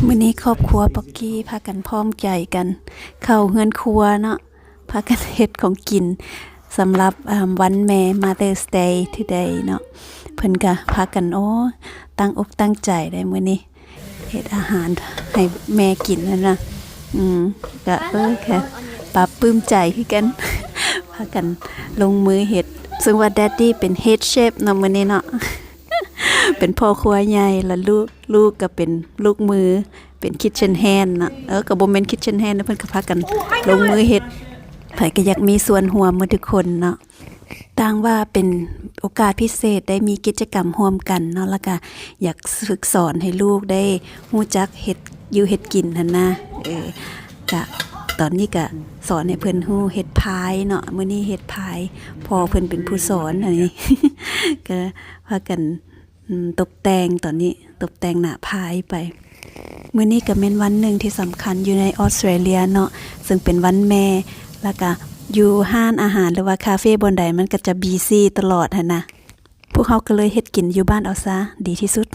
ມື້ນີ້ຄອບຄົວປັອກກີ້ພາກັນພ້ອມໃຈກັນເຂົ້າເຮືອນຄົວເນາະ ພາກັນເຮັດຂອງກິນສຳລັບ ອາ ວັນແມ່ Mother's Day today ເນາະ. ເພິ່ນກະພາກັນ ໂອ້ ຕັ້ງອົກຕັ້ງໃຈໄດ໋ມື້ນີ້ ເຮັດອາຫານໃຫ້ແມ່ກິນຫັ້ນນະ. ອືມ ກະ ເອີ ກະປາບປຶ້ມໃຈຄືກັນ ພາກັນລົງມືເຮັດ ເຊິ່ງວ່າ Daddy ເປັນ head chef ເນາະ ມື້ນີ້ເນາະ ເປັນພໍ່ຄົວໃຫຍ່ ລະລູກ ລູກກະເປັນລູກມື ເປັນ kitchen hand ເນາະ. ເອີ ກະບໍ່ແມ່ນ kitchen hand ເພິ່ນກະພາກັນລົງມືເຮັດ ໃຜກະຢາກມີສ່ວນຮ່ວມໝົດທຸກຄົນເນາະ. ຕ່າງວ່າເປັນໂອກາດພິເສດໄດ້ມີກິດຈະກຳຮ່ວມກັນເນາະ ລະກະຢາກຝຶກສອນໃຫ້ລູກໄດ້ຮູ້ຈັກເຮັດຢູ່ເຮັດກິນຫັ້ນນະ. ເອີ ກະຕອນນີ້ກະສອນໃຫ້ເພິ່ນຮູ້ເຮັດພາຍເນາະ ມື້ນີ້ເຮັດພາຍ ພໍ່ເພິ່ນເປັນຜູ້ສອນ ອັນນີ້ ກະພາກັນ ອືມ ຕົບແຕ່ງ ຕອນນີ້ຕົບແຕ່ງໜ້າພາຍໄປ. ມື້ນີ້ກະແມ່ນວັນໜຶ່ງທີ່ສຳຄັນຢູ່ໃນອອສເຕຣເລຍເນາະ ເຊິ່ງເປັນວັນແມ່ ລະກະຢູ່ຮ້ານອາຫານ ຫຼືວ່າຄາເຟບ່ອນໃດ ມັນກະຈະ busy ຕະຫຼອດຫັ້ນນະ. ພວກເຮົາກະເລີຍເຮັດກິນຢູ່ບ້ານເອົາຊາ ດີທີ່ສຸດ.